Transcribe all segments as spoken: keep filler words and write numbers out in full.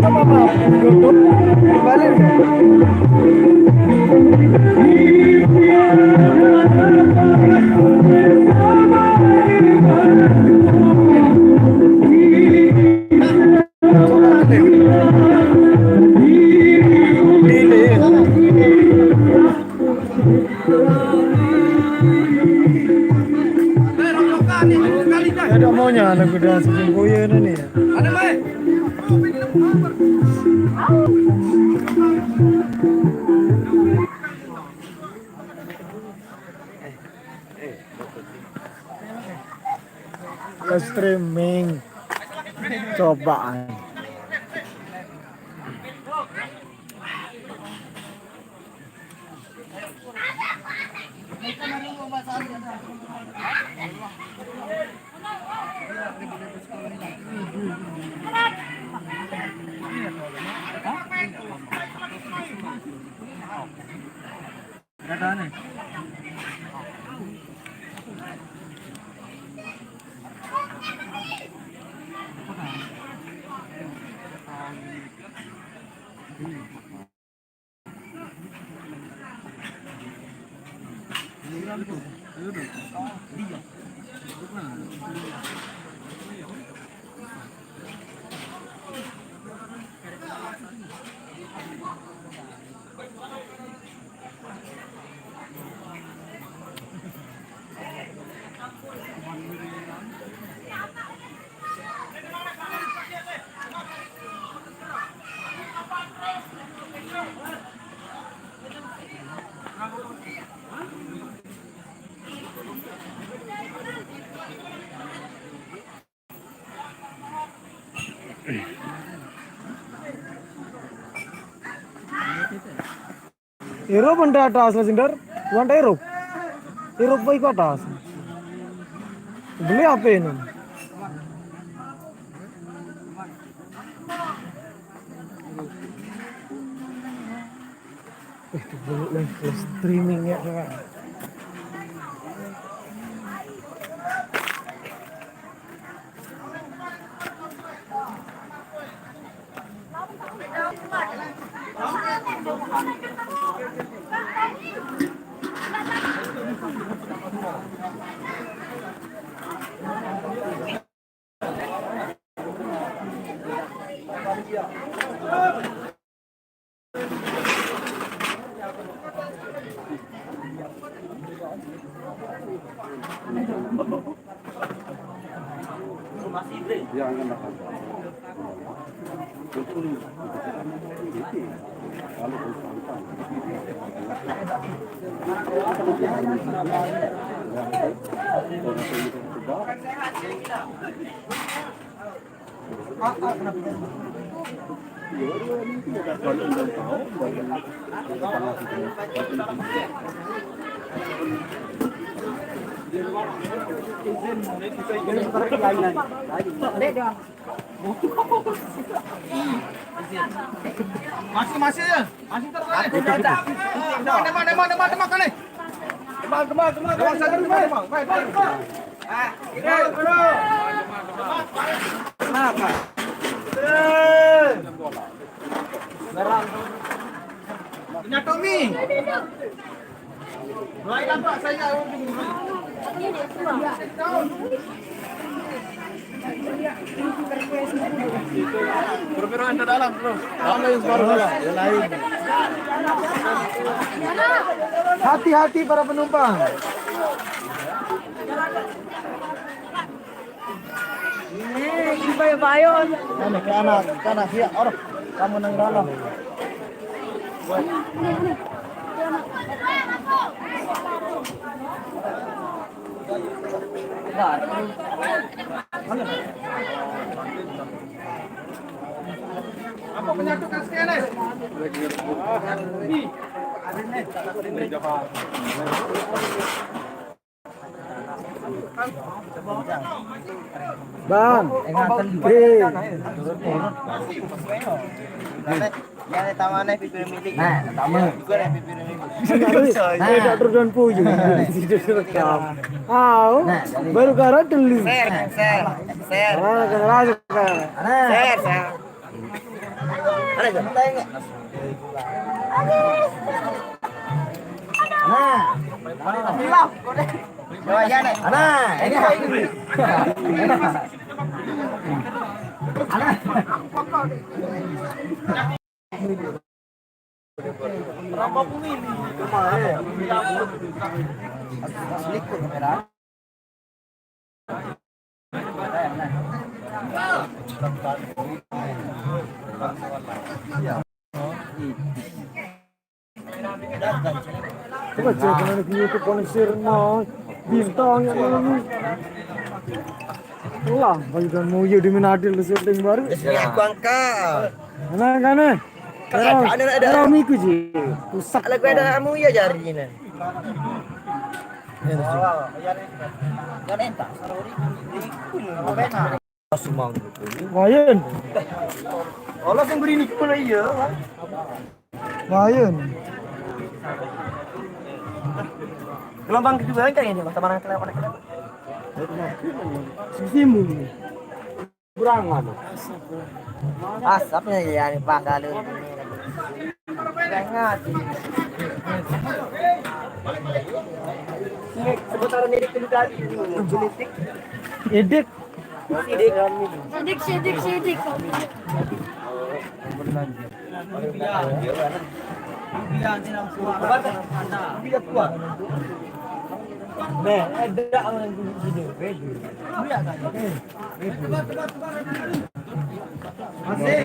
Apa, apa? Tutup. Balik. Ada maunya anak udah sejengkoya ini ya. Live streaming. Cobaan. Ero benda atas lah sindar, wan ero. Ero baik atas. Beli apa ini? Eh, itu belum live streaming ya, coba. Masih, masih ya. Masih terus. Demak, demak, demak, demak, demak kali. Demak, demak, demak, demak, demak, demak, demak. Baik, baik, baik. Ah, ini. Kenapa? Ini Tommy. Mulai nampak saya. Perpiroan ke dalam terus. Dalam yang separuh dalam. Yang lain. Hati-hati para penumpang. Ini, ini bayo-bayo. Anu, ke anak, ke anak siap, orang kamu nang dalam. Apa menyatukan sekalian, eh? Bang, eh, ya, taman eh, pipir milik. Nah, taman. Juga ada pipir milik. Nah, tak turun puyu. Situ rekam. Au, nah, jadi baru karat dulu. Share, share, share. Ah, kena masuk kan. Nah. Share, share. Nah, nah, ini. Nah. Coba cek mana di YouTube paling sirna bintang yang mana. Lah, bagi dan mau ya di mana adil syuting baru. Iya, aku angkat. Mana, mana? Kakak, ada, ada. Orang miku ji. Pusat. Kalau gue ada kamu ya jari ini. Main. Allah sing beri ini pula iya. Main. Gelombang kedua kan ini, Mas, mana kelewat, kelewat. Sisimu. Kurang apa? Asapnya ya, ini Pak, kalau ini. Jangan. Ini sementara ini dulu tadi, dulu. Politik. Edik. Sidik. Sidik, sidik, sidik. Nih, ada orang gini. Masih. Eh,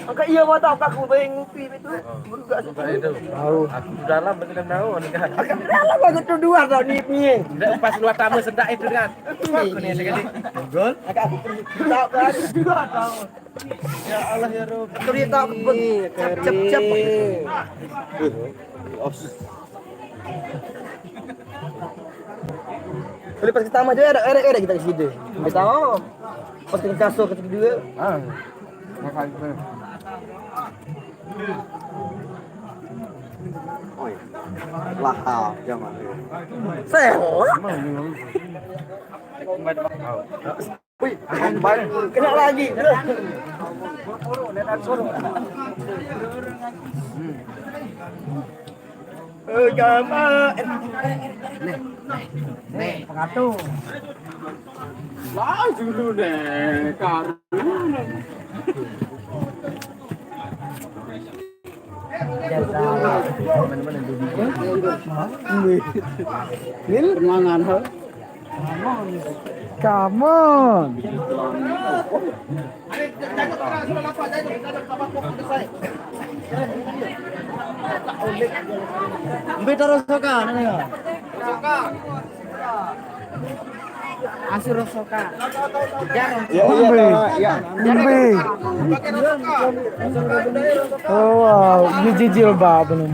Angkat iya, mata aku bayang ngupi itu. Tahu. Aku dalam bagi dan tahu ni kan. Aku dalam aku tu dua tau ni ni. Dah pas luar tamu sendak itu kan. Aku ni sekali. Gol. Agak aku tak ada dua tau. Ya Allah ya Rob. Aku dia tak cap cap cap. Kali pas pertama je ada ada ada kita ke sini. Kita tahu. Pas kita kasur kata kedua. Ah. Wah, jangan. Sel. Wih, kena lagi. Agama. Nih, nih, nih. Pengatur. Lah, dulu deh, karu. Nil? Mangan, ha? Come on. Mbe terus soka, nene ya? Asur soka. Jarang. Ya, iya, Mbe. Tahu, ya. Mbe. Oh, wow, ini jijil, Bab, ini.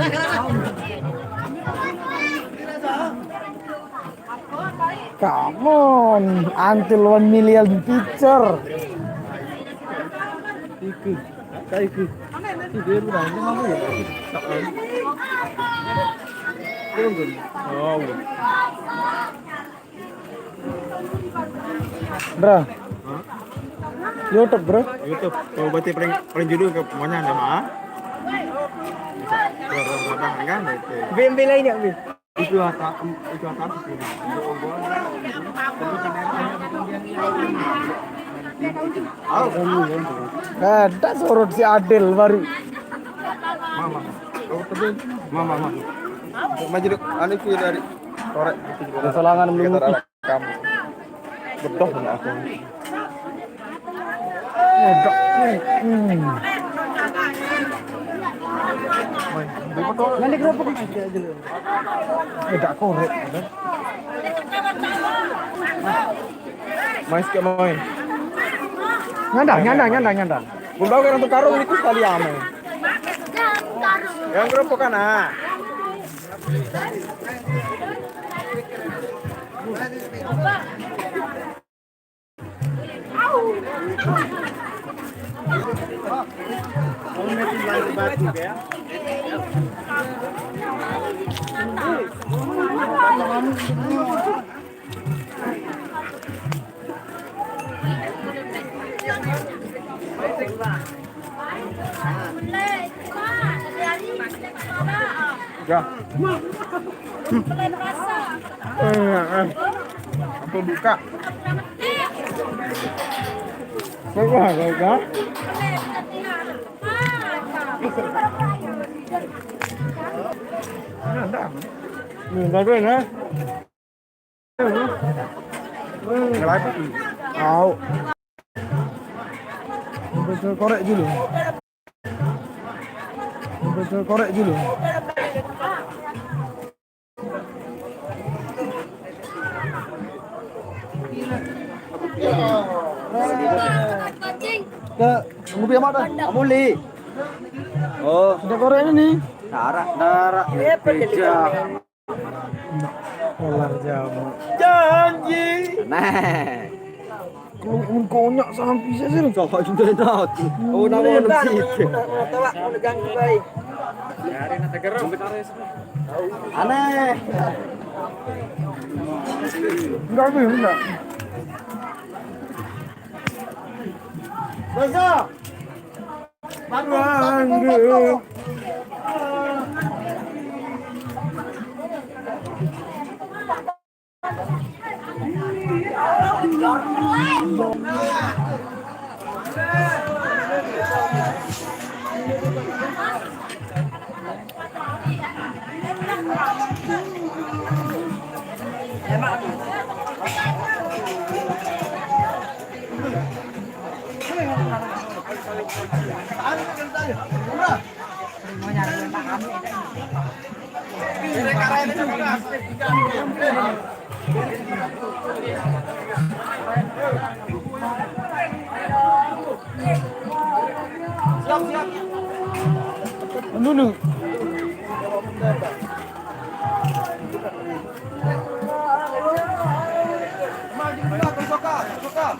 Come on, until one million picture. Iku, tak iku. Itu dia udah, ini mana ya? Oh. Bro. Hah? YouTube, bro. YouTube. Kalau berarti paling paling judul ke mana nama? Bisa. Kalau orang Padang kan itu. Bimbi lain ya, Bim? Itu kata itu kata. Ada surut si Adil baru. Mama. Mama, mama. Maju dulu. Anu, dari korek. Keselangan belum. Kamu. Betul, benar aku. Udah. Hmm. Nanti kerupuk aja dulu. Udah korek. Mai sikit, mai. Nyandar, nyandar, nyandar, nyandar. Bunda orang tu karung ni tu sekali ame. Yang kerupuk kan, ah. Ya. Eh, eh. Aku buka. Buka, buka. Ada. Nih, entar dulu, nah. Tahu. Korek dulu. Korek dulu. Ke, ngupi amat dah. Amuli. Oh, udah korek ini nih. Darah, darah. Iya, betul. Olah jamu. Janji. Nah. Kalau mun konyak sampai sih sih. Coba juga nanti. Oh, nama orang situ. Tolak, udah janji baik. Aneh. Enggak, enggak. Enggak. Basa. Siap, siap. Dulu. Maju, maju, terus, Kak. Terus, Kak.